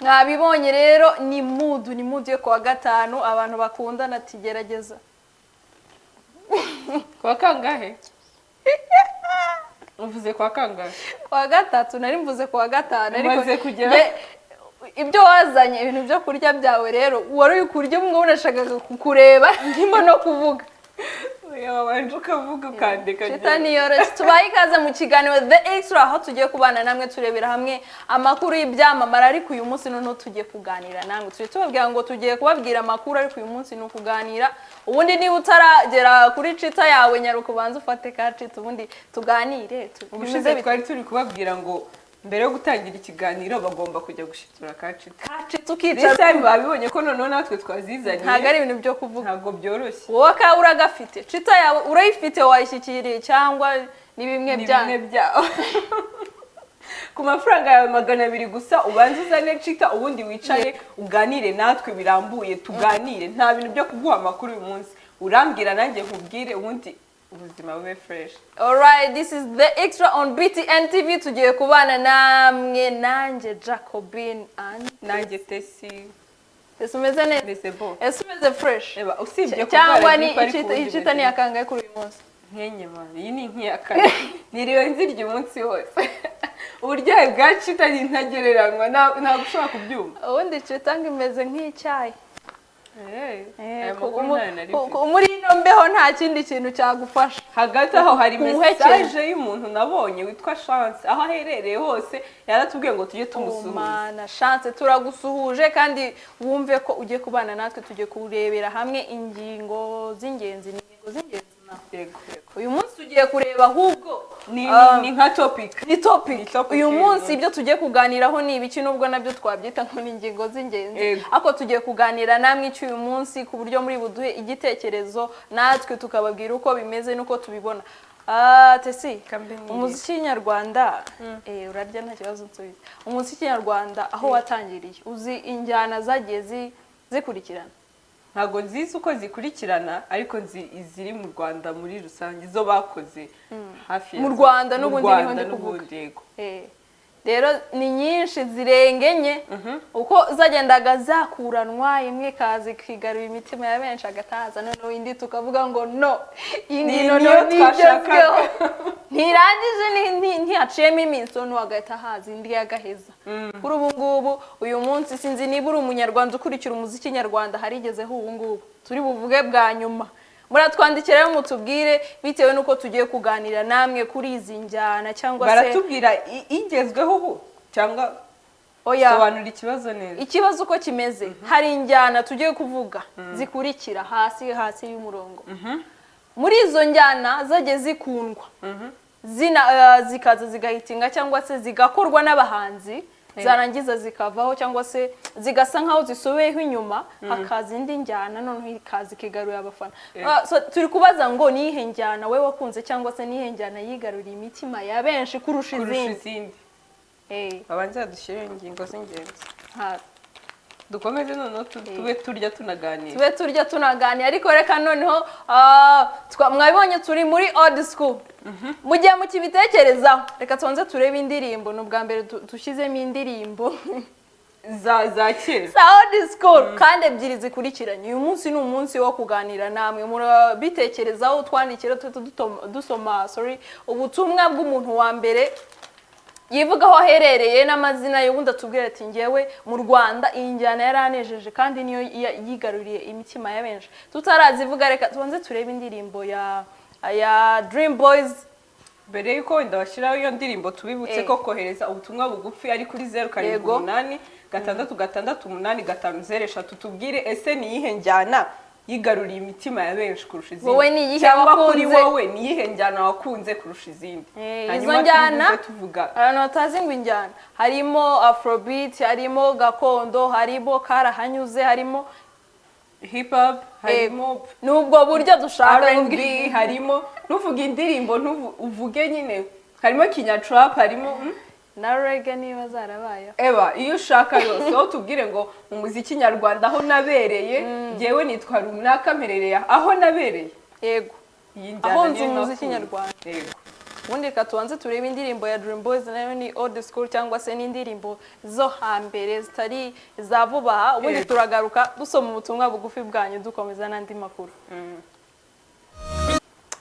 Mwabibonye rero, ni mood yo kuwa gatanu. Abantu bakundana ati gerageza. Kwa kangahe uvuze? Kwa kangahe? Kuwa gatatu. Nari mvuze kuwa gatanu, ariko Umaze kugera- Ibyo wazanye, ibintu byo kurya byawe rero, wari uri kurya umwe, unashakaga kukureba ndimo no kuvuga. Oya, wabanje ukavuga ukandika. Shita niyoroshye. Tubaye ikaze mu kiganiro The Extra, aho tugiye kubana namwe turebera hamwe amakuru y'ibyamamare. Ariko uyu munsi noneho tugiye kuganira namwe. Tujye tubabwira ngo tugiye kubabwira amakuru, ariko uyu munsi ni ukuganira. Ubundi niba utaragera kuri Chita yawe, nyaruka ubanze ufate ka Chita, ubundi tuganire. Ubushize Bimeze bite? twari turi kubabwira ngo mbere yo gutangira ikiganiro bagomba kujya gushitura ka Chita. Ka Chita, ukicara. This time babibonye ko noneho natwe twazizanye. Ntabwo ari ibintu byo kuvuga. Ntabwo byoroshye. Wowe akawe uragafite? Chita yawe urayifite, wayishyikiriye, cyangwa ni bimwe Ni byanyu? bimwe byawe. Ku mafaranga yawe 200 gusa, ubanze uzane Chita, ubundi wicare uganire natwe birambuye. Tuganire, nta bintu byo kuguha amakuru uyu munsi. Urambwira nanjye nkubwire, ubundi ubuzima bube fresh. Alright, this is The Extra on BTN TV. Tugiye kubana namwe, nanjye Jacobin and Nanjye Tesi. Ese umeze neza? Meze bo. Ese umeze fresh? Eba, usibye Cyangwa kurwara ni grippe, ariko icita ubundi icita meze ni akangahe kuri uyu munsi? Nkenye man, iyi ni nk'iya kane niriwe nzirya umunsi wose. Uburyohe bwa Chita ni ntagereranywa, ntabwo ushobora kubyumva. Ubundi Chita ngo imeze nk'icyayi. Aya makuru ntayo nari mfite. Muri ino mbeho nta kindi kintu cyagufasha. Hagati aho hari Kuwuhekenya. message y'umuntu nabonye witwa Chance. Aho aherereye hose yaratubwiye ngo tujye tumusuhuza. Mana Chance, turagusuhuje, kandi wumve ko ugiye kubana natwe. Tugiye kurebera hamwe ingingo z'ingenzi. Ni ingingo z'ingenzi nawe. Yego. Uyu munsi tugiye kureba ahubwo Ni nka topic. Ni topic. Ni topic Uyu y'uyu munsi munsi. ibyo tugiye kuganiraho ni ibiki, nubwo nabyo twabyita ngo ni ingingo z'ingenzi? Ariko tugiye kuganira namwe icyo uyu munsi, ku buryo muri buduhe igitekerezo, natwe tukababwira uko bimeze n'uko tubibona. Tesi, Kambe nirire. umuziki nyarwanda, urarya nta kibazo, nsubiza. Umuziki nyarwanda aho watangiriye, uzi injyana zagiye zikurikirana? Ntabwo nzizi uko zikurikirana, ariko nzi iziri mu Rwanda muri rusange, izo bakoze hafi ya Mu zose. Rwanda Mu n'ubundi niho Rwanda ndi kuvuga. n'ubundi, yego. Rero ni nyinshi zirenga enye, uko zagendaga zakuranwa, imwe ikaza ikigarura imitima ya benshi, agataza noneho indi tukavuga ngo no, iyi ngiyi Ni noneho niyo twashakaga. ntigezweho, ntirangije, ntihaciyemo iminsi, noneho hagahita haza indi y'agaheza. Kuri ubu ngubu, uyu munsi, sinzi niba uri umunyarwanda ukurikira umuziki nyarwanda, harigezeho ubu ngubu turi buvuge bwa nyuma. Muratwandikira rero mutubwire, bitewe n'uko tugiye kuganira namwe kuri izi njyana cyangwa se Baratubwira igezweho ubu cyangwa Oya. Sobanura ikibazo neza. Ikibazo uko kimeze, hari injyana tugiye kuvuga zikurikira hasi hasi y'umurongo. Muri izo njyana zagiye zikundwa, zina zikaza zigahitinga cyangwa se zigakorwa n'abahanzi, zarangiza zikavaho cyangwa se zigasa nkaho zisubiyeho inyuma, hakaza indi njyana noneho ikaza ikigarurira abafana. So, turi kubaza ngo ni iyihe njyana wowe wakunze, cyangwa se ni iyihe njyana yigaruriye imitima ya benshi kurusha Kurusha izindi? izindi. Babanze badushyire ingingo z'ingenzi. Dukomeze noneho tube turya tunaganira. Tube turya tunaganira. Ariko reka noneho, mwabibonye turi muri old school. Mu gihe mukibitekerezaho, reka tubanze turebe indirimbo. Ni ubwa mbere dushyizemo indirimbo za kera. Za old school, kandi ebyiri zikurikiranye. Uyu munsi ni umunsi wo kuganira namwe, murabitekerezaho, twandikira, tuhita dusoma, sorry, ubutumwa bw'umuntu wa mbere yivuga aho aherereye n'amazina ye, ubundi atubwira ati: "Ngewe mu Rwanda iyi njyana yaranejeje kandi niyo yigaruriye imitima ya benshi." Tutarazivuga, reka tubanze turebe indirimbo ya Dream Boys. Mbere y'uko wenda bashyiraho iyo ndirimbo, tubibutse ko kohereza ubutumwa bugufi ari kuri 0 7 8 6 6 8 5 0 3. Tubwire, ese ni iyihe njyana yigaruriye imitima ya benshi kurusha izindi? Wowe ni iyihe Cyangwa kuri wakunze? wowe ni iyihe njyana wakunze kurusha izindi? Izo Hanyuma njyana turi buze tuvuga. Abantu batazi ngo injyana, harimo afrobeat, harimo gakondo, harimo karahanyuze, harimo hip hop, harimo ni ubwo buryo dushaka. R&B, harimo ntuvuge indirimbo, uvuge nyine, harimo kinyatrap, harimo Na reggae niba zarabayeho. Eba, iyo ushaka yose, aho tubwire ngo mu muziki nyarwanda aho nabereye, ngewe nitwa runaka, mperereye aho nabereye, Yego. iyi njyana Aho nzi niyo umuziki nakunze. nyarwanda. Yego. Ubundi reka tubanze turebe indirimbo ya Dream Boys, nayo ni old school cyangwa se n'indirimbo zo hambere zitari za vuba aha. Ubundi turagaruka dusoma ubutumwa bugufi bwanyu, dukomeza n'andi makuru.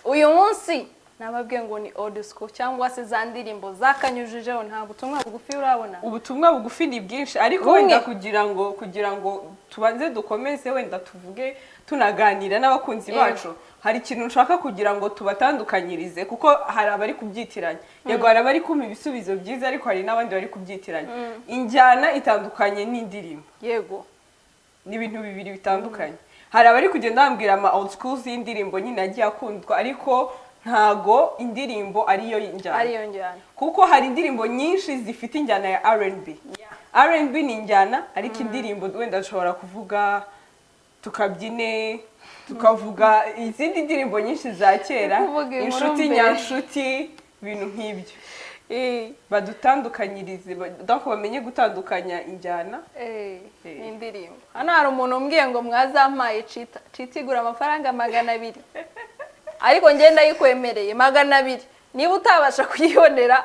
Uyu munsi nababwiye ngo ni old school cyangwa se za ndirimbo zakanyujijeho. Nta butumwa bugufi urabona? Ubutumwa bugufi ni bwinshi, ariko Bumwe. wenda kugira ngo tubanze dukomeze, wenda tuvuge tunaganira n'abakunzi bacu, hari ikintu nshaka kugira ngo tubatandukanyirize, kuko hari abari kubyitiranya. Yego, hari abari kumpa ibisubizo byiza, ariko hari n'abandi bari kubyitiranya. Injyana itandukanye n'indirimbo. Ni ibintu bibiri bitandukanye. Hari abari kugenda bambwira ama old schools y'indirimbo nyine yagiye akundwa, ariko ntago indirimbo ariyo njyana. Ariyo njyana. Kuko hari indirimbo nyinshi zifite injyana ya R&B. R&B ni injyana, ariko indirimbo wenda dushobora kuvuga tukabyine, tukavuga izindi ndirimbo nyinshi za kera. Kuvuga inkuru Inshuti mbere. nyanshuti, ibintu nk'ibyo. Badutandukanyirize, donc bamenye gutandukanya injyana. N'indirimbo. Hano hari umuntu umbwiye ngo mwazampaye Cita. Cita igura amafaranga 200, ariko ngenda ndayikwemereye 200. Niba utabasha kuyibonera,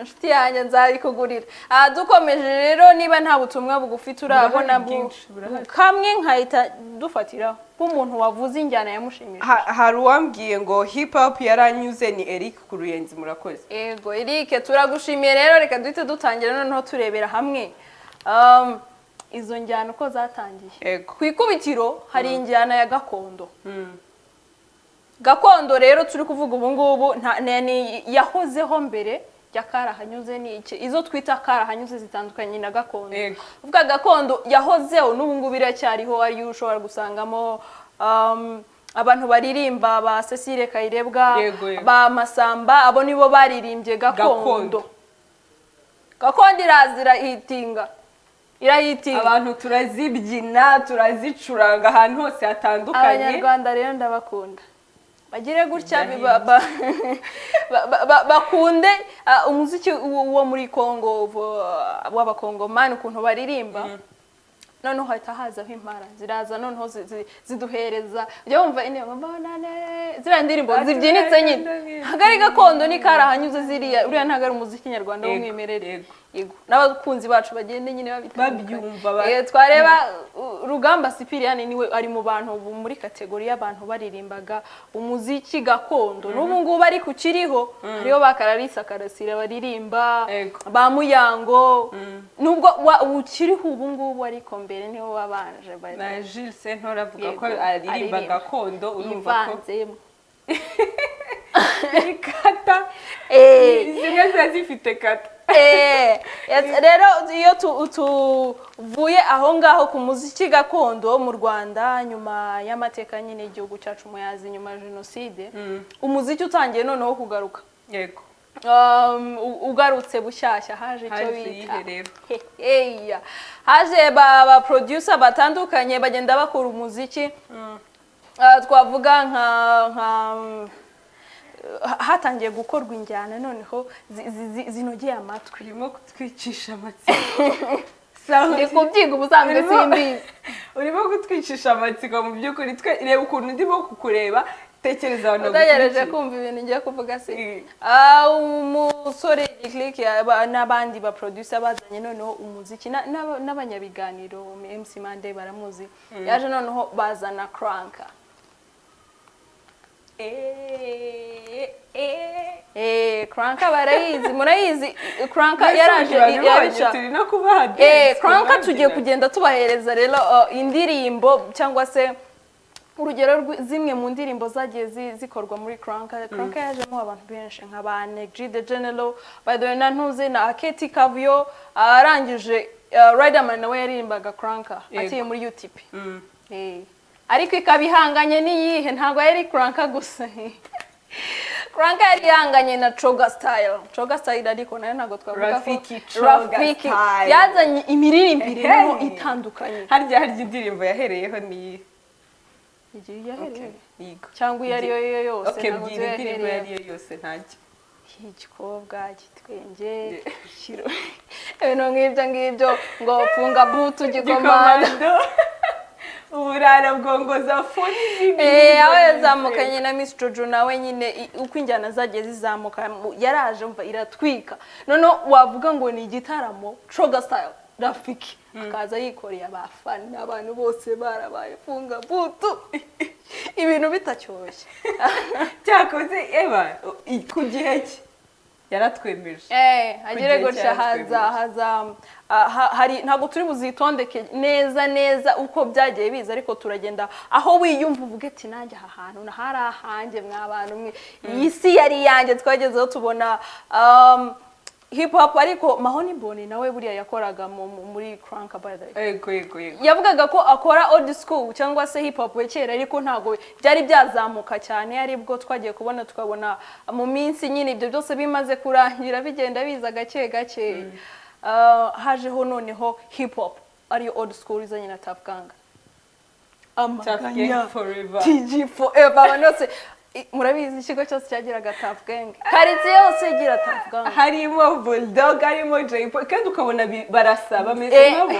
inshuti yanjye, nzayikugurira. Aha dukomeje rero, niba nta butumwa bugufi turabona, Burahari bwinshi, burahari. kamwe nkahita dufatiraho nk'umuntu wavuze injyana yamushimishije. Hari uwambwiye ngo hip hop yaranyuze, ni Eric ku Ruyenzi, murakoze. Ego Eric, turagushimiye. Rero reka duhite dutangira noneho turebera hamwe izo njyana uko zatangiye. Ku ikubitiro hari injyana ya gakondo. Gakondo rero turi kuvuga ubu ngubu ni yahozeho mbere ya karahanyuze. Ni iki? Izo twita karahanyuze zitandukanye na gakondo. Uvuga gakondo yahozeho, n'ubu ngubu iracyariho, ariyo ushobora gusangamo abantu baririmba ba Cecile Kayirebwa, Yego, yego. ba Masamba, abo nibo baririmbye gakondo. Gakondo. Gakondo iraza irahitinga, irahitinga. Abantu turazibyina, turazicuranga ahantu hose hatandukanye. Abanyarwanda rero ndabakunda, bagire gutya Ndahiye. Bakunde umuziki wo muri Congo, w'abakongomani, ukuntu baririmba. Noneho hahita hazaho impara, ziraza noneho ziduhereza, ujya wumva indirimbo mbonane, ziriya ndirimbo zibyinitse nyine ntabwo ari gakondo, ni karahanyuze ziriya. Uriya ntabwo ari umuziki nyarwanda w'umwimerere. Yego, n'abakunzi bacu bagende nyine babitandukanye. Babyumva. Twareba Rugamba Sipiriyani, niwe ari mu bantu ubu muri catégorie y'abantu baririmbaga umuziki gakondo n'ubu ngubu, ariko ukiriho. Hariho ba Kararisa Karasira baririmba, ba Muyango, nubwo ukiriho ubu ngubu, ariko mbere nibo babanje Na Jules Sentore avuga ko Yego, aririmba aririmba. gakondo, urumva ko Yivanzemo. Ikata zimwe ziba zifite kata. Yes, rero iyo tuvuye aho ngaho ku muziki gakondo mu Rwanda, nyuma y'amateka nyine y'igihugu cyacu muyazi, nyuma ya jenoside, umuziki utangiye noneho kugaruka. Ugarutse bushyashya, haje icyo Haje bita iyihe rero? Heya. Haje ba producer batandukanye bagenda bakora umuziki. Twavuga nka hatangiye gukorwa injyana noneho zinogeye amatwi. Urimo kutwicisha amatsiko. Ndi kubyiga ubusanzwe simbizi. Urimo kutwicisha amatsiko mu by'ukuri. Twe reba ukuntu ndimo kukureba, tekereza abantu Utegereje bagukurikiye. kumva ibintu ngiye kuvuga se? Umusore Lick n'abandi ba producer bazanye noneho umuziki n'abanyabiganiro, MC Mande baramuzi, yaje noneho bazana cranka. Cranka barayizi, murayizi cranka. Mbese Yaraje babibonye, yabica. Turi no kubaha dance, Cranka tugiye kubabyina. kugenda tubahereza rero indirimbo cyangwa se urugero zimwe mu ndirimbo zagiye zikorwa muri Cranka. Cranka yajemo abantu benshi nka ba Neg G the General, by the way, na Ntuze na Aketi Kavuyo arangije, Riderman nawe yaririmbaga Cranka atiye muri UTP. Ariko ikaba ihanganye n'iyihe? Ntabwo yari Cranka gusa, Cranka yari ihanganye na Choga Style. Choga Style ariko nayo ntabwo twavuga ko Rafiki Choga Rafiki Style. yazanye imiririmbire noneho Hey. itandukanye. Harya indirimbo yahereyeho ni iyihe? Igihe yahereye Yego. cyangwa iyo ari yo yose, Okay, ntabwo bwira nzi indirimbo iyo yahereye. ari yo yose, ntacyo. Igikobwa gitwenge kiro, ibintu nk'ibyo ngibyo, ngo funga butu gikomando. Gikomando. Uburara bwongoza phone n'izindi. Aho yazamukanye na Miss Jojo nawe nyine, uko injyana zagiye zizamuka, yaraje mva iratwika. Noneho wavuga ngo ni igitaramo Coga Style, Rafiki akaza yikoreye abafana, abantu bose barabaye funga butu, ibintu bitacyoroshye. Cyakoze eba ku gihe cye yaratwemeje. Agire gihe gutya haza cyaratwemeje. Haza hari, ntabwo turi buzitondeke neza neza uko byagiye biza, ariko turagenda aho wiyumva uvuge ati: "Nanjye aha hantu hari ahanjye, mwa bantu mwe, iyi si yari iyanjye." Twagezeho tubona hip hop, ariko Mahoni Boni nawe buriya yakoraga muri Crunk, by the way. yego yego yego Yavugaga ko akora old school cyangwa se hip hop ya kera, ariko ntabwo byari byazamuka cyane. Aribwo twagiye kubona, tukabona mu minsi nyine ibyo byose bimaze kurangira, bigenda biza gake gake, hajeho noneho hip hop ariyo old school izanye na Tuff Gang. Tuff Gang. Amaganya. Forever. TG forever. Abantu bose murabizi, ikigo cyose cyagiraga Tuff Gang, karitsiye yose igira Tuff Gang. Harimo Bulldog, harimo Jay Polly, kandi ukabona barasa, bameze nkabo.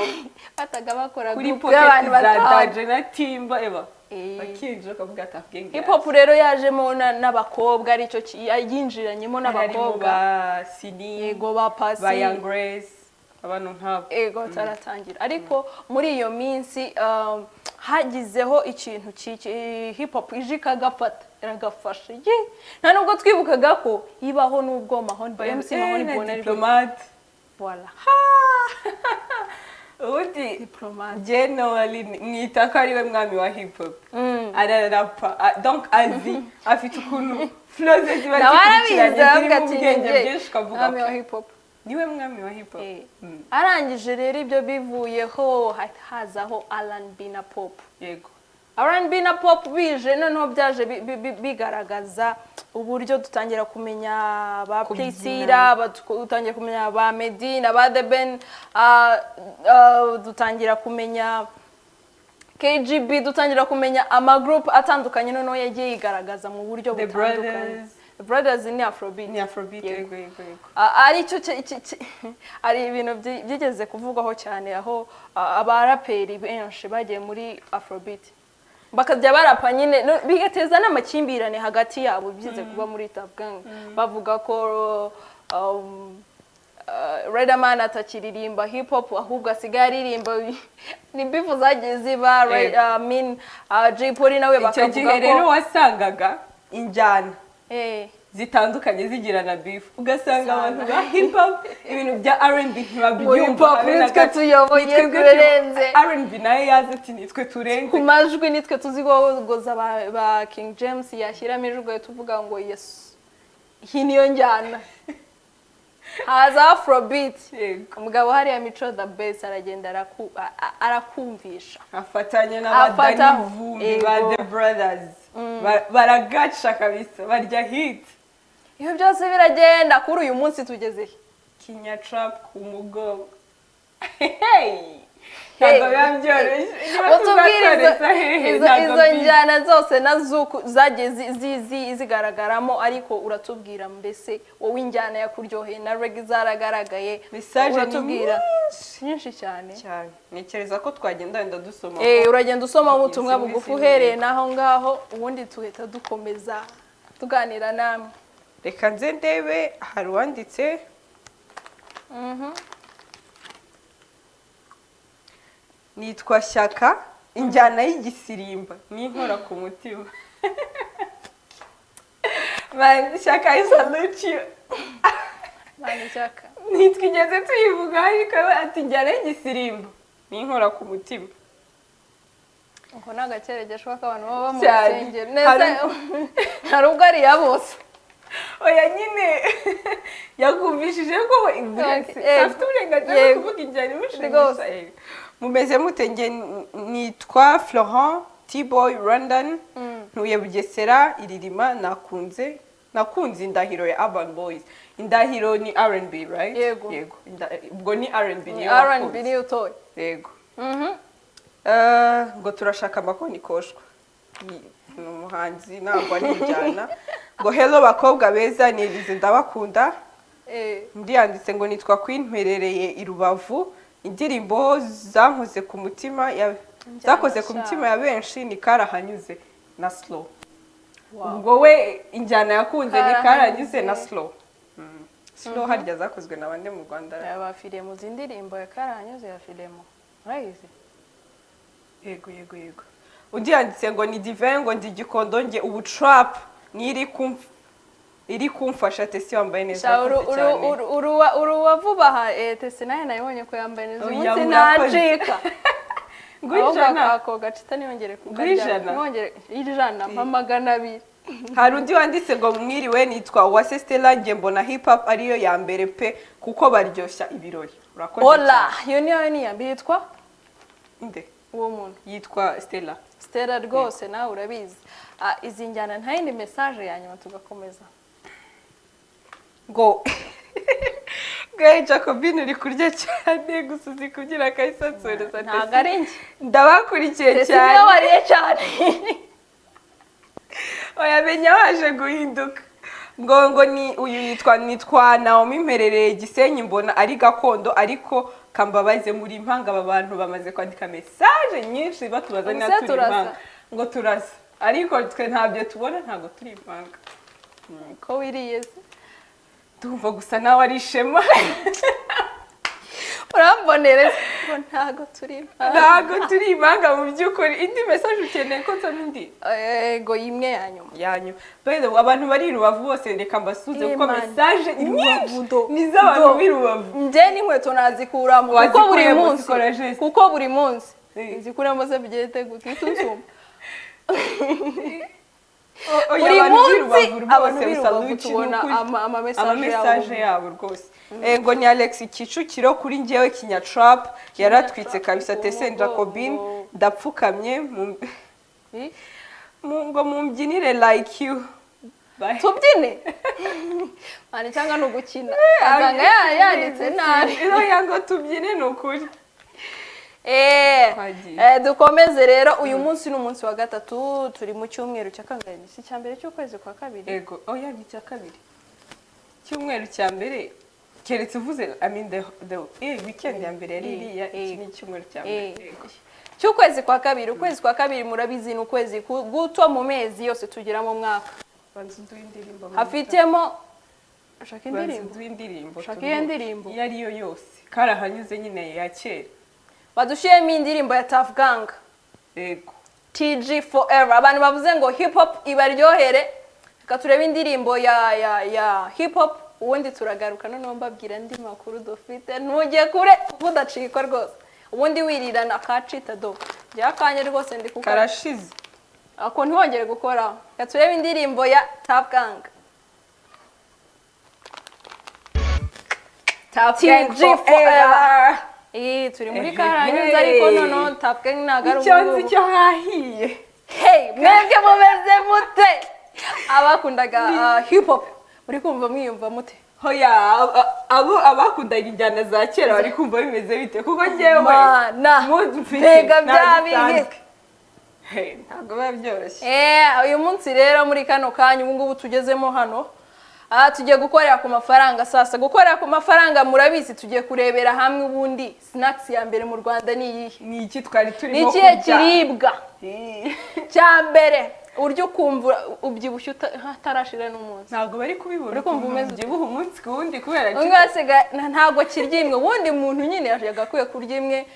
Bataga bakora Kuri group pocket y'abantu za batanu. Daje na Timba eba bakinjira ukavuga Tuff Gang. Hip hop rero yajemo n'abakobwa, aricyo yinjiranyemo harimo n'abakobwa. Ba Sini, yego, ba Pasi, ba Young Grace, abantu nk'abo. Ego, taratangira, ariko muri iyo minsi hagizeho ikintu hip hop ije ikagafata, iragafasha ye. Nta nubwo twibukaga ko ibaho, n'ubwo Mahoni MC Mahoni Na Boni ari Diplomate. Voilà. Ubundi Diplomate. Njye Noel mwita ko ariwe mwami wa hip hop. Ararapa. Donc azi, afite ukuntu flow ze ziba Nawe arabizi. zikurikiranye, Aravuga zirimo ati ubwenge "Ni njye bwinshi", ukavuga mwami wa "Okay, hip hop." Niwe mwami wa hip hop. Arangije rero ibyo bivuyeho, hazaho R&B na pop. R&B na pop bije noneho byaje bigaragaza uburyo dutangira kumenya ba Kubyina. Priscilla, dutangira kumenya ba Meddy na ba The Ben, dutangira kumenya KGB, dutangira kumenya amagroup atandukanye noneho yagiye yigaragaza mu buryo The butandukanye. Brothers. The Brothers ni Afrobeat. Ni Afrobeat. Yego. Yego. Aricyo ari ibintu byigeze kuvugwaho cyane, aho abaraperi benshi bagiye muri Afrobeat bakajya barapa nyine, bigateza n'amakimbirane hagati yabo. Byize kuba muri Tuff Gang, bavuga ko Riderman atakiririmba hip hop, ahubwo asigaye aririmba ni beef zagiye ziba. Yego. I mean, Jay Polly nawe Icyo bakavuga gihe rero ko wasangaga injyana zitandukanye zigirana beef, ugasanga abantu ba hip hop ibintu bya R&B ntibabyumva. Hip hop Habe na nitwe gato. tuyoboye, Ni twebwe turenze. R&B nayo yaza ati: "Nitwe turenze." Ku majwi nitwe tuzi gogoza ba King James, yashyiramo ijwi ugahita uvuga ngo: "Yesu, iyi niyo njyana." Haza Afrobeat. Umugabo hariya Mico The Best aragenda arakumvisha. Afatanya n'aba Afataho. Danny Vumbi, ba Yego. The Brothers. Baragaca kabisa, barya hit. Ibyo byose biragenda, kuri uyu munsi tugeze he? Kinya Trap ku mugongo. Hey! Ntabwo biba byoroshye. Niba Utubwire tuzasoreza hehe, ntabwo izo mbizi. njyana zose na zuku zagiye zigaragaramo, ariko uratubwira mbese wowe injyana yakuryoheye, na reggae zaragaragaye. Message ni Uratubwira nyinshi. Nyinshi cyane. Cyane. Ntekereza ko twagenda wenda dusoma. Uragenda usoma ubutumwa Zimwe bugufi zimwe. uhereye n'aho ngaho, ubundi tugahita dukomeza tuganira namwe. Reka nze ndebe, hari uwanditse. Nitwa Shyaka, injyana y'igisirimba n'inkora ku mutima. Man, Shyaka, I salute you. Mani Shyaka. Ntitwigeze tuyivuga, ariko ati: "Injyana y'igisirimba n'inkora ku mutima." Uko ni agakeregeshwa k'abantu baba mu Cyane. rusengero neza, hari ubwo ari iya bose. Oya nyine, yakumvishije ko afite uburenganzira bwo kuvuga injyana imushimisha. Rwose. Mumeze mute? Nge nitwa Florent T-Boy Rwandan, ntuye Bugesera Iririma. Nakunze Indahiro ya Urban Boys. Indahiro ni R&B, right? Yego. Yego. Ubwo ni R&B. Ni Niyo R&B. wakunze. Niyo utoye. Yego. Ngo turashaka amakoni koshwa. Ni umuhanzi, ntabwo ari injyana. Ngo: "Hello bakobwa beza, ni Elize, ndabakunda." Undi yanditse ngo: "Nitwa Queen, mperereye i Rubavu, indirimbo zankoze ku mutima ya Zakoze ku sha. mitima ya benshi ni Karahanyuze na Slow. Wow. Ubwo we injyana yakunze ni Karahanyuze. Karahanyuze na Slow. Slow harya zakozwe na bande mu Rwanda? Aba Filemo, uzi indirimbo ya Karahanyuze ya Filemo? Urayizi? Yego. Undi yanditse ngo ni Divin, ngo ndi Gikondo, nge ubu trap ni iri kumfasha. Tesi wambaye neza. Sha, Urakoze cyane. Uruwa vuba aha, Tesi nawe nayibonye ko yambaye neza uyu Oya, munsi. murakoze. Ntacika. Ngo Ahubwo 100. ako gacita ntiyongere kukarya. 100. Ntiyongere 100, mpa 200. Hari undi wanditse ngo mwiriwe, nitwa Uwase Stella, nge mbona hip hop ariyo ya mbere pe, kuko baryoshya ibirori. Urakoze Ola. cyane. Iyo niyo ni iya mbere yitwa Inde? Uwo muntu. Yitwa Stella. Stella rwose nawe urabizi. Ah, izi njyana, nta yindi message ya nyuma tugakomeza? Ngo bwawe Jacobine uri kurya cyane gusa, uzi kubyina akayisansureza. Ntabwo ari njye. Ndabakurikiye Tesi niwe cyane. wariye cyane. Oya, menya waje guhinduka. Ngo ni uyu yitwa, nitwa Naomi, mperereye Gisenyi, mbona ari gakondo. Ariko kambabaze, muri impanga? Aba bantu bamaze kwandika message nyinshi batubaza niba Ubuse turi turasa? impanga. Ngo turasa, ariko twe ntabyo tubona, ntabwo turi impanga. Ko wiriye se? Ndumva gusa nawe ari ishema. Urambonere ngo ntabwo turi impanga. Ntabwo turi impanga mu by'ukuri. Indi message ukeneye ko nsoma indi? Yego, imwe ya nyuma. Yanyu. By the way, abantu bari i Rubavu bose reka mbasuze, kuko Imana. message nyinshi Rubavu do. ni iz'abantu Do. b'i Rubavu. Njye n'inkweto nazikuramo kuko buri Wazikuyemo, munsi zikora geste. Kuko buri munsi Eh. nzikuramo se bigende gute? Uhita unsumba. Oya, Buri abantu b'i munsi Rubavu rwose, abantu b'i Rubavu salute, tubona ni ukuri. ama message Ama message yabo. yabo rwose. Ngo ni Alex Kicukiro, kuri njyewe Kinya Trap yaratwitse Trap kabisa. ku Tese, mugongo. Jacobine, ndapfukamye Eh? ngo mumbyinire Like You. Bye. Tubyine mani cyangwa ni ugukina? Asanga yanditse nabi. Oya, ngo tubyine, ni ukuri. Twagiye. Dukomeze rero. Uyu munsi ni umunsi wa gatatu, turi mu cyumweru cya kangahe? Si icya mbere cy'ukwezi kwa kabiri? Ego, oya, ni icya kabiri, cyumweru cya mbere, keretse uvuze, I mean, the weekend ya mbere yari iriya. Iki ni icyumweru cya mbere. Ego. Cy'ukwezi kwa kabiri. Ukwezi kwa kabiri murabizi ni ukwezi guto mu mezi yose tugira mu mwaka. Banza uduhe indirimbo. Hafitemo, ushaka Banza indirimbo? uduhe indirimbo. Ushaka Turuhuke. iyo ndirimbo? Iyo ariyo yose, Karahanyuze nyine ya kera. Badushyiremo indirimbo ya Tuff Gang. Yego. TG forever. Abantu bavuze ngo hip hop ibaryohere, reka turebe indirimbo ya hip hop, ubundi turagaruka noneho mbabwira andi makuru dufite. Ntujye kure kuko udacikwa rwose. Ubundi wirirana akacita do akanya rwose ndi kuko Karashize. Ako ntiwongere gukoraho. Reka turebe indirimbo ya Tuff Gang. Tuff Gang Gang forever. Iyi turi muri Hey, Karahanyuze, ariko noneho Tuff Gang ntabwo ari Icyo nzi ubungubu. cyo hahiye. Hey, mwebwe mumeze mute? Abakundaga hip hop muri kumva mwiyumva mute? Hoya, abo abakundaga injyana za kera bari kumva bimeze bite? Kuko njyewe Mana, mood mfite mbega ntabwo bya bihe. isanzwe. Hey, ntabwo biba byoroshye. Uyu munsi rero muri kano kanya ubu ngubu tugezemo hano, tugiye gukorera ku mafaranga. Sasa gukorera ku mafaranga murabizi, tugiye kurebera hamwe ubundi snacks ya mbere mu Rwanda ni iyihe? Ni iki twari Ni turimo ikihe kurya? kiribwa Eh, cya mbere urya ukumva ubyibushye utarashira n'umunsi? Ntabwo bari kubibona. Uri kumva umeze ute? Ubyibuha umunsi ku wundi kubera Umwe wasigaye ntabwo kirya imwe. Ubundi muntu nyine yagakwiye kurya imwe,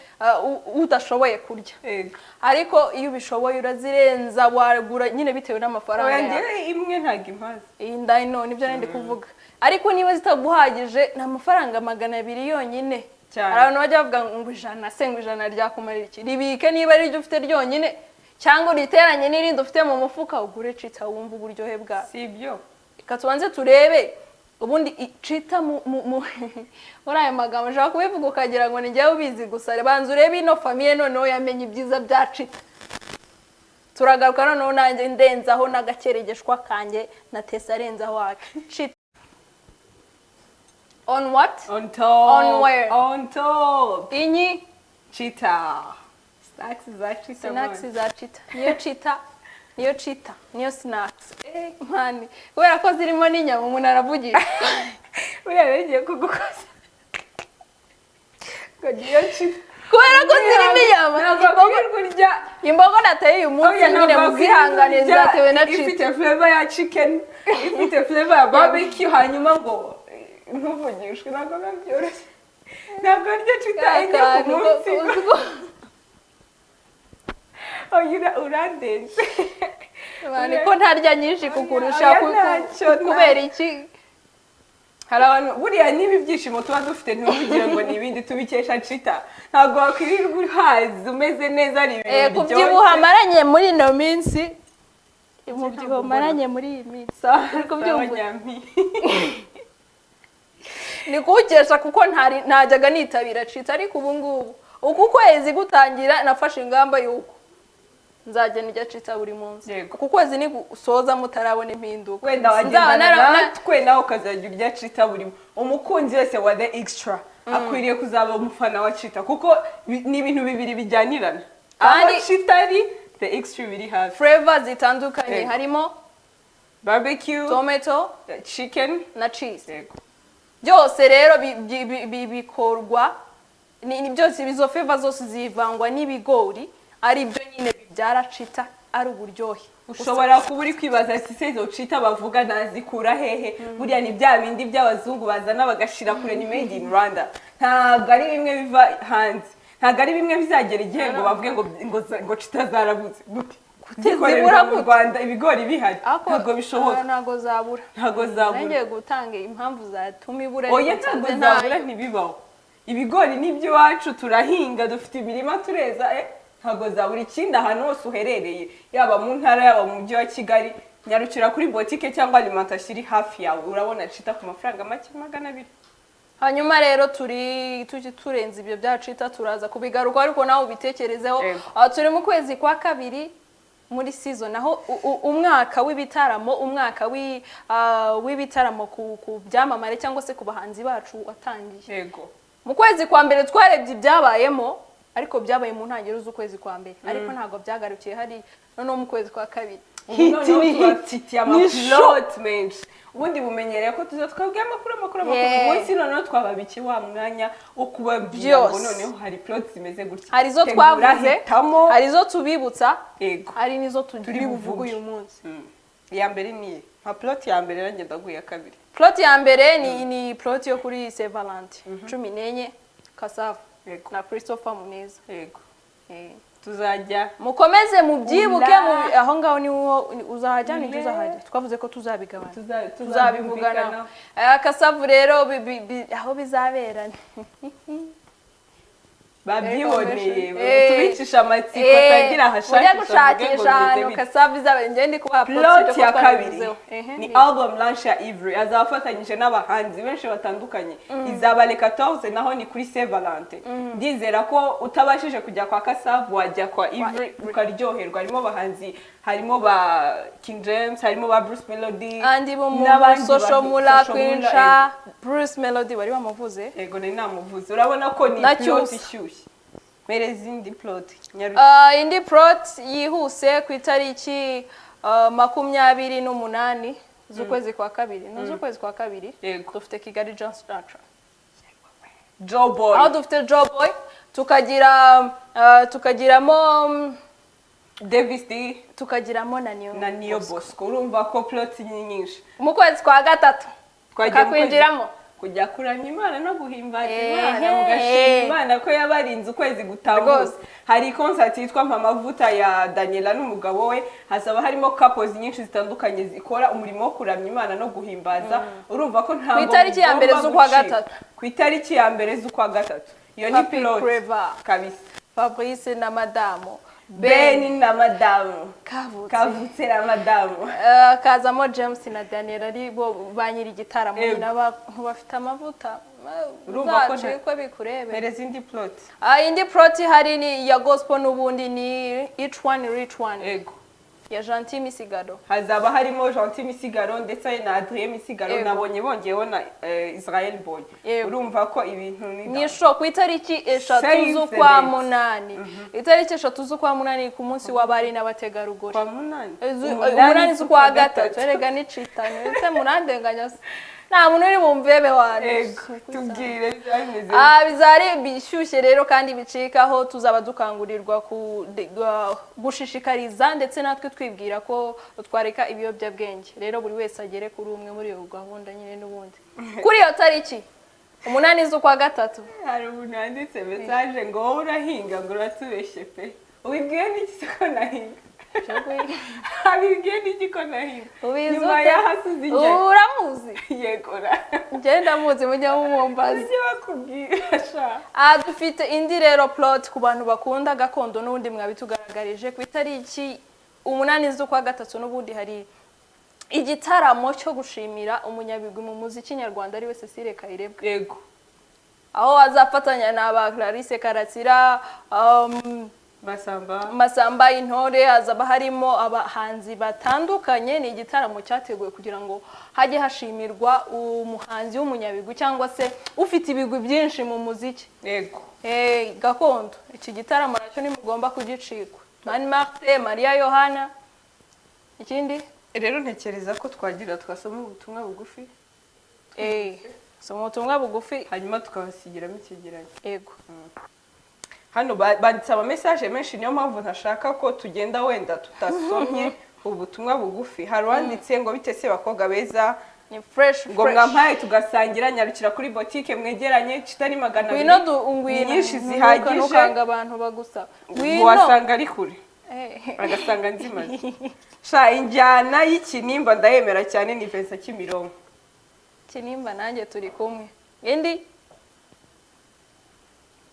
udashoboye kurya. Yego. Ariko iyo ubishoboye urazirenza, wagura nyine bitewe n'amafaranga Oya, yawe. njyewe imwe ntabwo impaze. Iyi ndayino nibyo nari ndi kuvuga. Ariko niba zitaguhagije, ni amafaranga 200 yonyine. Cyane. Hari abantu bajya bavuga ngo 100 se, ngo 100 ryakumarira iki? Ribike niba ari ryo ufite ryonyine, cyangwa uriteranye n'irindi ufite mu mufuka, ugure Chita wumve uburyohe bwayo. Si ibyo? Reka tubanze turebe ubundi Chita muri aya magambo ushobora kubivuga ukagira ngo ni njyewe ubizi gusa. Banza urebe ino famille noneho yamenye ibyiza bya Chita. Turagaruka noneho nanjye ndenzaho n'agakeregeshwa kanjye na Tesa arenzaho wake. Chita on what? On top. On where? On top. Inyi Chita snacks za Chita. Snacks Man. za Chita, niyo Chita, niyo Chita, niyo snacks. Man, kubera ko zirimo n'inyama umuntu aravugisha. Buriya rero ngiye kugukoza ngo niyo Chita. Kubera Imbogo zirimo inyama. Ntabwo wakwirirwa urya. Imbogo nateye uyu munsi Oya, nyine ntabwo muzihangane, wakwirirwa urya zatewe na Chita. ifite flavor ya chicken, ifite flavor ya barbecue, hanyuma ngo ntuvugishwe. Ntabwo biba byoroshye, ntabwo arya Chita enye ku munsi. Oya, urandenze. Ko ntarya nyinshi kukurusha? Oya, ntacyo, Kubera iki? Hari abantu buriya niba ibyishimo tuba dufite, ntibugire ngo ni ibindi, tubikesha Chita. Ntabwo wakwirirwa uhaze umeze neza, ari ibintu Kubyibuha maranye muri ino minsi, umubyibuho maranye muri iyi minsi, uri kubyumva? Sawa, nyami. Ni kuwukesha kuko ntajyaga nitabira Chita, ariko ubu ngubu uku kwezi gutangira nafashe ingamba y'uko nzajya njya Chita buri munsi. Uku kwezi ni gusoza mutarabona impinduka, Wenda Nzaba wagendana natwe, nawe ukazajya urya Chita buri. Umukunzi wese wa The Extra akwiriye kuzaba umufana wa Chita, kuko ni ibintu bibiri bijyanirana. Kandi Aho Chita ari, The Extra biri hafi. Flavor zitandukanye, harimo barbecue, tomato, chicken na cheese. Byose rero bikorwa ni byose, izo flavor zose zivangwa n'ibigori, ari byo nyine bibyara Chita, ari uburyohe. Ushobora kuba uri kwibaza ati: "Se izo Chita bavuga nazikura hehe?" Buriya ni bya bindi by'abazungu bazana bagashira kure, ni made in Rwanda. Ntabwo ari bimwe biva hanze, ntabwo ari bimwe bizagera igihe ngo bavuge ngo Chita zarabuze gute, zikorerwa Zibura mu gute? Rwanda, ibigori bihari. Ariko, Ntabwo bishoboka. Ntabwo zabura. Ntabwo zabura. Ngiye gutanga impamvu zatuma ibura, Oya, ariko ntabwo nsanze zabura. ntayo. Ntibibaho. Ibigori ni iby'iwacu, turahinga, dufite imirima, tureza, ntabwo zabura. Ikindi, ahantu hose uherereye, yaba mu ntara, yaba mu mujyi wa Kigali, nyarukira kuri botike cyangwa alimentation iri hafi yawe, urabona Chita ku mafaranga make, 200. Hanyuma rero turi tujye turenza ibyo bya Chita, turaza kubigaruka, ariko nawe ubitekerezeho. Turi mu kwezi kwa kabiri, muri season aho umwaka w'ibitaramo, umwaka w'ibitaramo ku byamamare cyangwa se ku bahanzi bacu watangiye. Mu kwezi kwa mbere twarebye ibyabayemo, ariko byabaye mu ntangiriro z'ukwezi kwa mbere, ariko ntabwo byagarukiye hari. Noneho mu kwezi kwa kabiri, Hit Hit ni hit, ni show. Amaplot menshi. Ubundi bumenyereye ko tuza twabwiye amakuru, amakuru, amakuru. Umunsi noneho twababikiye wa mwanya wo kubabwira ngo Byose. noneho hari plot zimeze gutya. Hari izo Tegura, twavuze, hitamo. hari izo tubibutsa, hari n'izo Turi turi buvuge buvuge. uyu munsi. Iya mbere ni iye nka plot ya mbere, nanjye ndaguye iya kabiri. Plot ya mbere ni plot yo kuri Saint Valentin 14, Kasavu na Christopher Muneza. Tuzajya Mukomeze mubyibuke. Ula. Aho ngaho niho uzahajya, nijye Ule. uzahajya. Twavuze ko tuzabigabana, tuzabivugana. Tuzabyumvikana. Kasavu rero aho bizabera Babyiboneye. Eh. Tubicisha amatsiko, atagira Mujye ahashakisha avuge ngo gushakisha bimeze ahantu bite. Kasavu izabera. Njye ndi kubaha plot Plot ibyo ko ya kabiri twabivuzeho. Ehe, ni album launch ya Ivry, azaba afatanyije n'abahanzi benshi batandukanye. Izaba le 14, naho ni kuri Saint Valentin. Ndizera ko utabashije kujya kwa Kasavu, wajya kwa Ivry ukaryoherwa. Harimo abahanzi, harimo ba King James, harimo ba Bruce Melody Andi bo mu n'abandi Social Mula, Social Mula, Queen Cha, Bruce Melody wari wamuvuze. Yego, nari namuvuze. Urabona ko ni Na plot Cyusa. ishyushye. Mpereza indi plot. Indi plot yihuse, ku itariki 28 z'ukwezi kwa kabiri, ni z'ukwezi kwa kabiri, dufite Kigali Johnson Junction, Joe Boy. aho dufite Joe Boy, tukagira tukagiramo Davis D tukagiramo na Niyo na Niyo Bosco. Urumva ko plot ni nyinshi. Mu kwezi kwa gatatu Twagiye mu kwezi tukakwinjiramo. Kujya kuramya Imana no guhimbaza Ehe. Imana, mugashima Imana ko yabarinze ukwezi gutambutse. Hari concert yitwa Mpa Amavuta ya Daniela n'umugabo we. Hazaba harimo couples nyinshi zitandukanye zikora umurimo wo kuramya Imana no guhimbaza. Urumva ko ntabwo Ku itariki ya mbere mugomba z'ukwa gucika. gatatu. Ku itariki ya mbere z'ukwa gatatu, iyo ni Papi plot Clever. kabisa. Fabrice na madamu Ben. Ben na madamu Kavutse. Kavutse na madamu. Kazamo James na Daniel, ari bo ba nyiri igitaramo. Nyine abantu bafite amavuta. Urumva ko Uzacikwe bikurebe. Mpereza indi plot. Indi plot ihari ni iya gospel n'ubundi, ni Each One Reach One ya Gentil Misigaro. Hazaba harimo Gentil Misigaro ndetse na Adrien Misigaro. Nabonye bongeyeho na Israel Boy. Urumva ko ibintu ni Ni show ku itariki 3 Save the z'ukwa date. munani, itariki 3 z'ukwa munani, ku munsi w'abari n'abategarugori. Kwa munani? 8 z'ukwa gatatu. Erega ni citano, ese murandenganya se? Nta muntu uri bumvebe wanjye. Ego, tubwire, bizaba bimeze? Ah, bizari bishyushye rero kandi bicikaho. Tuzaba dukangurirwa gushishikariza ndetse natwe twibwira ko twareka ibiyobyabwenge. Rero buri wese agere kuri umwe muri iyo gahunda nyine. N'ubundi kuri iyo tariki 8 z'ukwa 3. Hari umuntu wanditse message ngo: "Wowe urahinga", ngo "uratubeshye pe." Ubibwiwe n'iki se ko nahinga? Abibwiwe n'iki ko nahinga? Ubizi Nyuma ute? y'ahasize injye. Uramuzi? Yegora. Ngenda muzi, mujya mumumbaza. Ujye bakubwira sha. Ah, dufite indi rero plot ku bantu bakunda gakondo. N'ubundi mwabitugaragarije, ku itariki 8 z'ukwa 3 n'ubundi hari igitaramo cyo gushimira umunyabigwi mu muziki nyarwanda, ariwe Cecile Kayirebwa, aho azafatanya na ba Clarisse Karasira, Masamba. Masamba Intore. Hazaba harimo abahanzi batandukanye. Ni igitaramo cyateguwe kugira ngo hajye hashimirwa umuhanzi w'umunyabigwi cyangwa se ufite ibigwi byinshi mu muziki gakondo. Iki gitaramo nacyo ntimugomba kugicikwa. Mani Martin, Mariya Yohana, ikindi? Rero ntekereza ko twagira twasoma ubutumwa bugufi, Soma ubutumwa bugufi. Hanyuma tukabasigiramo icyegeranyo. Yego. Hano banditse ama message menshi, niyo mpamvu ntashaka ko tugenda wenda tutasomye ubutumwa bugufi. Hari uwanditse ngo: "Bite se bakobwa beza?" Ni fresh. Ngo Fresh. "Mwampaye tugasangira, nyarukira kuri botike mwegeranye, kitari 200." Ngwino du, ngwino. Ni nyinshi zihagije. Ntukanga abantu bagusaba. Ngo Ngwino. wasanga ari kure, agasanga nzimaze sha. "Injyana y'ikinimba ndayemera cyane." Ni Vincent Kimironko. Kinimba, nanjye turi kumwe. Indi?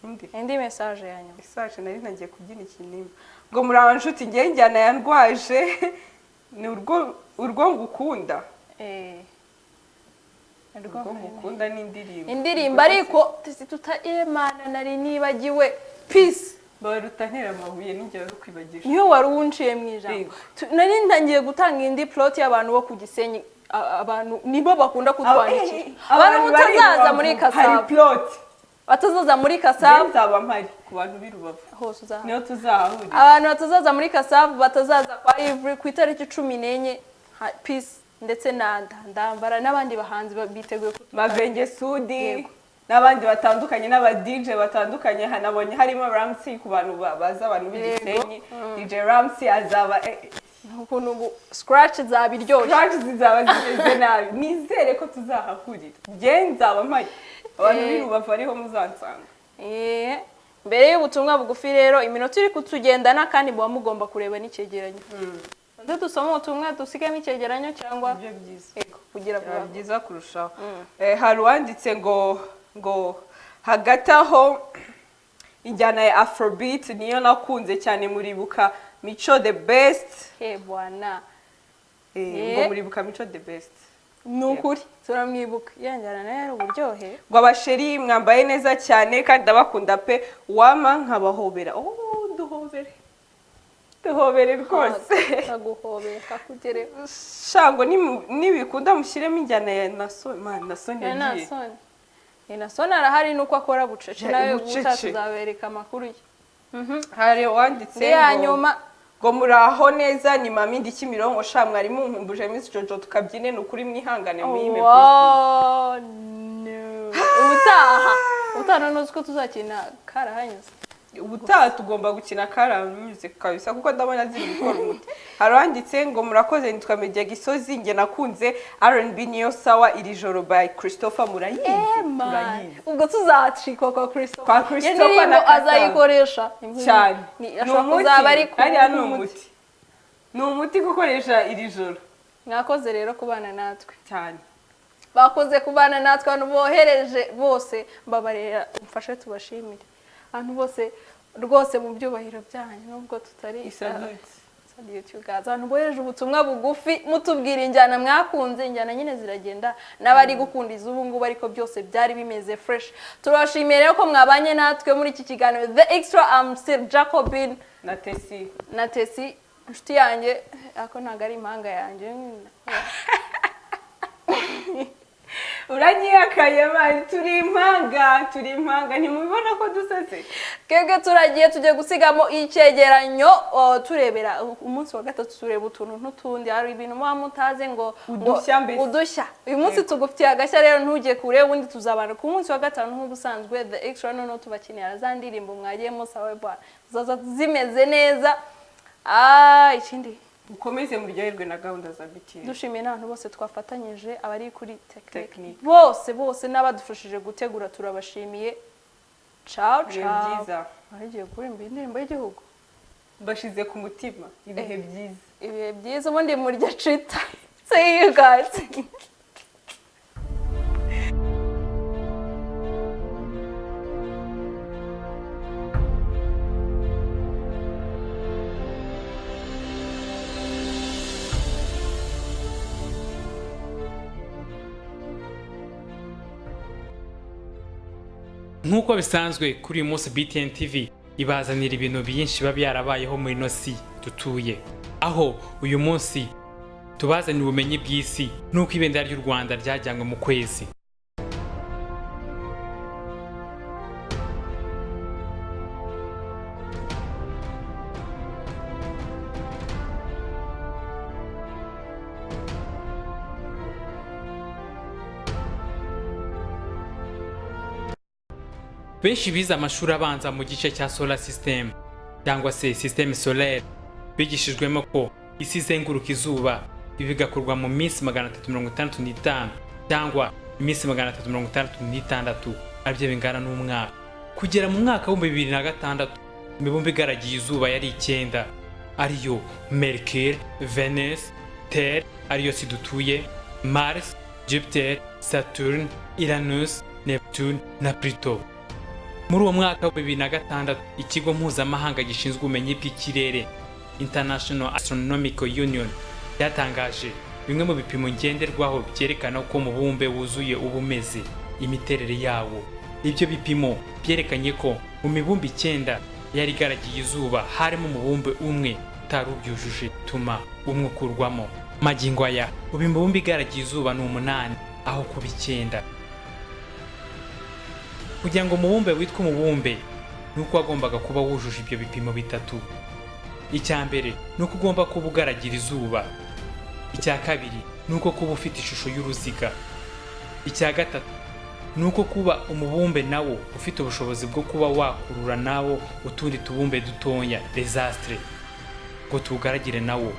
Indi? Indi message ya nyuma. Message, nari ntagiye kubyina ikinimba. Ngo: "Muri nshuti, ngewe injyana yandwaje ni urwo ngukunda." "Urwo ngukunda" ni indirimbo. Indirimbo, ariko tuta emana nari nibagiwe Peace. Baruta ntera amabuye n'ingero zo kwibagisha. Niyo wari unciye mu ijambo. Yego. Nari ntangiye gutanga indi plot y'abantu bo ku Gisenyi. Abantu nibo bakunda kutwandikira, abantu bari i mutazaza Rubavu, muri hari Kasabo, plot. batazaza muri Njye Kasavu. nzaba mpari ku bantu b'i Rubavu. Hose uzaha. Niyo tuzahahurira. Abantu batazaza muri Kasavu, batazaza kwa Ivry ku itariki 14, Peace ndetse na Ndambara n'abandi bahanzi biteguye Mavenge Sudi n'abandi batandukanye n'aba DJ batandukanye. Hanabonye harimo Ramsey ku bantu baza, abantu b'i Gisenyi. DJ Ramsey azaba Ukuntu ubu scratch zaba iryoshye. Scratch zizaba zimeze nabi. Nizere ko tuzahahurira, njye nzaba mpari. Abantu b'i Rubavu ariho muzansanga. Mbere y'ubutumwa bugufi rero, iminota iri kutugendana kandi muba mugomba kureba n'icyegeranyo. Nze dusome ubutumwa dusigemo icyegeranyo cyangwa? Nibyo byiza. Yego, kugira Byaba vuba. byiza kurushaho. Hari uwanditse ngo: "Hagati aho injyana ya afrobeat niyo nakunze cyane. Muribuka Mico The Best?" He bwana. Ngo muribuka Mico The Best? Ni ukuri turamwibuka, iyo njyana nayo yari uburyohe. Ngo: "Abasheri mwambaye neza cyane kandi ndabakunda pe, wama nkabahobera." Oh, duhobere, duhobere rwose. Kaguhobera kakugereho. Shango nibikunda mushyiremo injyana ya Naso man. Naso yagiye. Nasoni, ni Nasoni arahari, nuko akora bucece. Ya, Nawe bucece. ubutaha tuzabereka amakuru ye. Hari uwanditse Indi ya ngo nyuma. Ngo: "Muraho neza, ni mami, ndi Kimironko. Sha mwari munkumbuje Miss Jojo tukabyine, ni ukuri mwihangane muyime." Wow, no. Ubutaha noneho uzi ko tuzakina karahanyuze. Ubutaha tugomba gukina karanyuze kabisa, kuko ndabona ziri gukora umuti. Hari uwanditse ngo: "Murakoze, nitwa Media Gisozi. Njye nakunze R&B niyo sawa, Iri Joro by Christopher." Murayizi? Turayizi. Ubwo tuzacikwa kwa Christopher. Kwa Christopher Iyo ndirimbo na Kasava. azayikoresha Cyane. Ni ashobora kuzaba ari ku Hariya ni umuti, ni umuti gukoresha Iri Joro. Mwakoze rero kubana natwe. Cyane. Bakoze kubana natwe. Abantu bohereje bose, mbabarira umfashe tubashimire. Abantu bose rwose mu byubahiro byanyu, nubwo tutari Isalute. Salute you guys. Abantu bohereje ubutumwa bugufi mutubwira injyana mwakunze, injyana nyine ziragenda n'abari gukunda iz'ubu ngubu, ariko byose byari bimeze fresh. Turabashimiye rero ko mwabanye natwe muri iki kiganiro The Extra. I'm still Jacobin. Na Tesi. Na Tesi inshuti yanjye, ariko ntabwo ari impanga yanjye. Uranyihakaye man, turi impanga, turi impanga, ntimubibona ko dusetse? Twebwe turagiye, tugiye gusigamo icyegeranyo, turebera umunsi wa gatatu, tureba utuntu n'utundi. Hari ibintu muba mutazi ngo Udushya mbese. Udushya. Uyu munsi tugufitiye agashya rero, ntujye kure. Ubundi tuzabana ku munsi wa gatanu nk'ubusanzwe, The Extra. Noneho tubakinira za ndirimbo mwagiye musaba bwana, zaza zimeze neza. Ikindi, Mukomeze muryoherwe na gahunda za BTN. Dushimiye n'abantu bose twafatanyije, abari kuri technique Technique. bose bose, n'abadufashije gutegura, turabashimiye. Ciao. Ibihe Ciao. byiza. Wari kuririmba indirimbo y'igihugu. Bashize ku mutima, ibihe byiza. Ibihe byiza. Ubundi murya Chita. See you guys. Nk'uko bisanzwe, kuri uyu munsi BTN TV ibazanira ibintu byinshi biba byarabayeho muri ino si dutuye, aho uyu munsi tubazanira ubumenyi bw'isi n'uko ibendera ry'u Rwanda ryajyanywe mu kwezi. Benshi bize amashuri abanza mu gice cya solar system cyangwa se système solaire bigishijwemo ko isi izenguruka izuba, ibi bigakorwa mu minsi 365 cyangwa iminsi 366, aribyo bingana n'umwaka. Kugera mu mwaka wa 2006, imibumbe igaragiye izuba yari icyenda, ariyo Mercure, Venus, Terre ariyo si dutuye, Mars, Jupiter, Saturn, Uranus, Neptune na Pluto. Muri uwo mwaka wa 2006, ikigo mpuzamahanga gishinzwe ubumenyi bw'ikirere, International Astronomical Union, cyatangaje bimwe mu bipimo ngenderwaho byerekana uko umubumbe wuzuye uba umeze, imiterere yawo. Ibyo bipimo byerekanye ko mu mibumbe icyenda yari igaragiye izuba harimo umubumbe umwe utari ubyujuje, tuma umwe ukurwamo. Magingo aya, ubu imibumbe igaragiye izuba ni umunani aho kuba icyenda. Kugira ngo umubumbe witwe umubumbe ni uko wagombaga kuba wujuje ibyo bipimo bitatu. Icya mbere ni uko ugomba kuba ugaragira izuba. Icya kabiri ni uko kuba ufite ishusho y'uruziga. Icya gatatu ni uko kuba umubumbe nawo ufite ubushobozi bwo kuba wakurura nawo utundi tubumbe dutoya, les astres, ngo tuwugaragire nawo.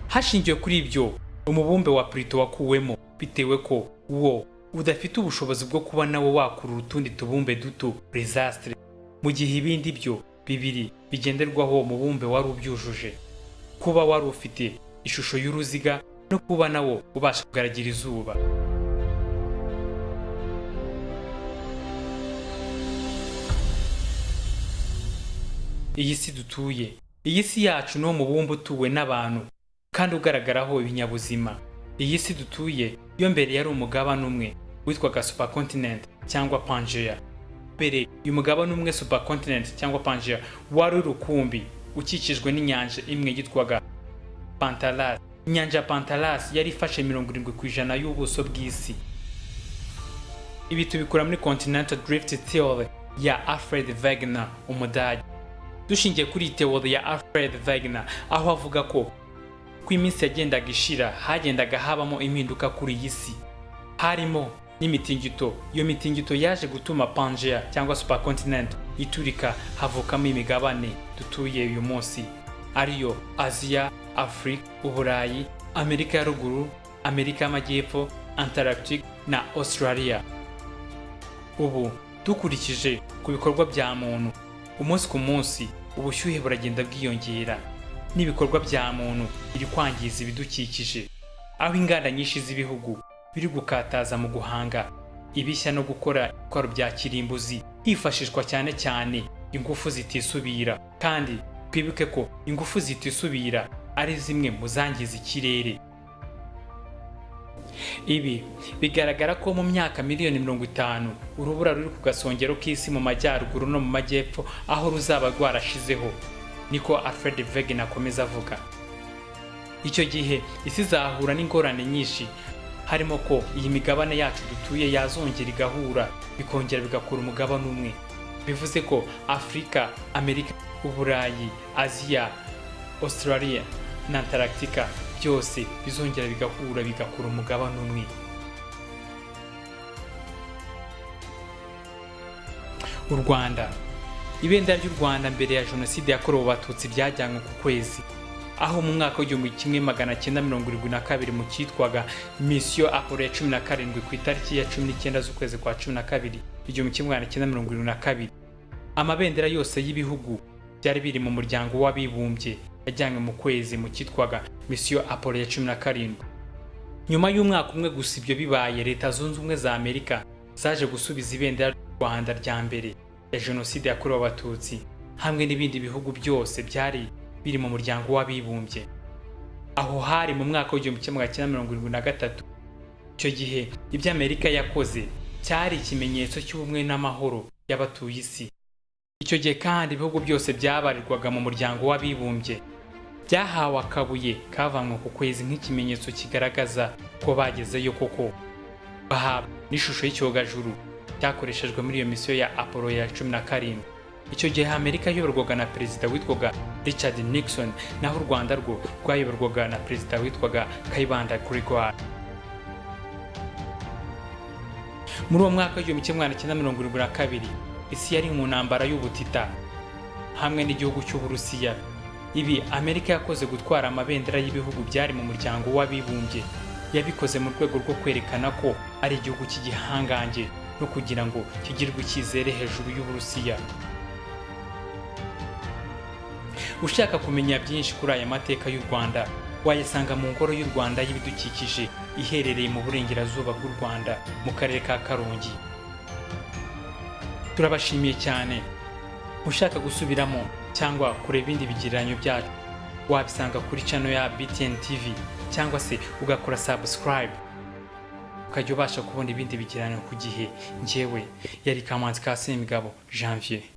Hashingiwe kuri ibyo, umubumbe wa Pluto wakuwemo bitewe ko wo udafite ubushobozi bwo kuba nawo wakurura utundi tubumbe duto, les astres, mu gihe ibindi byo bibiri bigenderwaho uwo mubumbe wari ubyujuje: kuba wari ufite ishusho y'uruziga no kuba nawo ubasha kugaragira izuba. Iyi si dutuye, iyi si yacu, ni umubumbe utuwe n'abantu kandi ugaragaraho ibinyabuzima. Iyi si dutuye yo mbere yari umugabane umwe witwaga supercontinent cyangwa Pangea. Mbere uyu mugabane umwe, supercontinent cyangwa Pangea, wari urukumbi ukikijwe n'inyanja imwe yitwaga Pantalas. Inyanja ya Pantalas yari ifashe 70% y'ubuso bw'isi. Ibi tubikura muri Continental Drift Theory ya Alfred Wegener, Umudage. Dushingiye kuri iyi theory ya Alfred Wegener, aho avuga ko iminsi yagendaga ishira hagendaga habamo impinduka kuri iyi si, harimo n'imitingito. Iyo mitingito yaje gutuma Pangea cyangwa supercontinent iturika, havukamo imigabane dutuye uyu munsi, ariyo Aziya, Afurika, Uburayi, Amerika ya Ruguru, Amerika y'Amajyepfo, Antarctic na Australia. Ubu dukurikije ku bikorwa bya muntu, umunsi ku munsi ubushyuhe buragenda bwiyongera, n'ibikorwa bya muntu biri kwangiza ibidukikije, aho inganda nyinshi z'ibihugu biri gukataza mu guhanga ibishya no gukora ibitwaro bya kirimbuzi, hifashishwa cyane cyane ingufu zitisubira. Kandi twibuke ko ingufu zitisubira ari zimwe mu zangiza ikirere. Ibi bigaragara ko mu myaka miliyoni 50 urubura ruri ku gasongero k'isi mu majyaruguru no mu majyepfo aho ruzaba rwarashizeho, niko Alfred Wegener akomeza avuga. Icyo gihe isi izahura n'ingorane nyinshi, harimo. Harimo ko iyi migabane yacu dutuye yazongera igahura, bikongera bigakora umugabane umwe. Bivuze ko Afurika, Amerika, Uburayi, Aziya, Australia na Antarctica byose bizongera bigahura, bigakora umugabane umwe. U Rwanda. Ibendera ry'u Rwanda mbere ya Jenoside yakorewe Abatutsi ryajyanywe ku kwezi, aho mu mwaka w'1972 mu cyitwaga Misiyo Apollo ya 17, ku itariki ya 19 z'ukwezi kwa 12 1972, amabendera yose y'ibihugu byari biri mu muryango w'abibumbye yajyanywe mu kwezi mu cyitwaga Misiyo Apollo ya 17. Nyuma y'umwaka umwe gusa ibyo bibaye, Leta Zunze Ubumwe za Amerika zaje gusubiza ibendera ry'u Rwanda rya mbere ya Jenoside yakorewe Abatutsi hamwe n'ibindi bihugu byose byari biri mu muryango w'abibumbye. Aho hari mu mwaka w'1973. Icyo gihe ibyo Amerika yakoze cyari ikimenyetso cy'ubumwe n'amahoro y'abatuye isi. Icyo gihe kandi ibihugu byose byabarirwaga mu muryango w'abibumbye byahawe akabuye kavanywe ku kwezi nk'ikimenyetso kigaragaza ko bagezeyo koko, bahabwa n'ishusho y'icyogajuru cyakoreshejwe muri iyo misiyo ya Apollo ya 17. Icyo gihe Amerika yayoborwaga na perezida witwaga Richard Nixon, naho u Rwanda rwo rwayoborwaga na perezida witwaga Kayibanda Gregoire. Muri uwo mwaka w'1972, isi yari mu ntambara y'ubutita hamwe n'igihugu cy'Uburusiya. Ibi Amerika yakoze gutwara amabendera y'ibihugu byari mu muryango w'abibumbye, yabikoze mu rwego rwo kwerekana ko ari igihugu cy'igihangange no kugira ngo kigirwe icyizere hejuru y'Uburusiya. Ushaka kumenya byinshi kuri aya mateka y'u Rwanda wayasanga mu Ngoro y'u Rwanda y'Ibidukikije iherereye mu burengerazuba bw'u Rwanda mu karere ka Karongi. Turabashimiye cyane. Ushaka gusubiramo cyangwa kureba ibindi bigereranyo byacu wabisanga kuri channel ya BTN TV, cyangwa se ugakora subscribe ukajya ubasha kubona ibindi bigereranyo ku gihe. Njyewe yari Kamanzi ka Semigabo Janvier.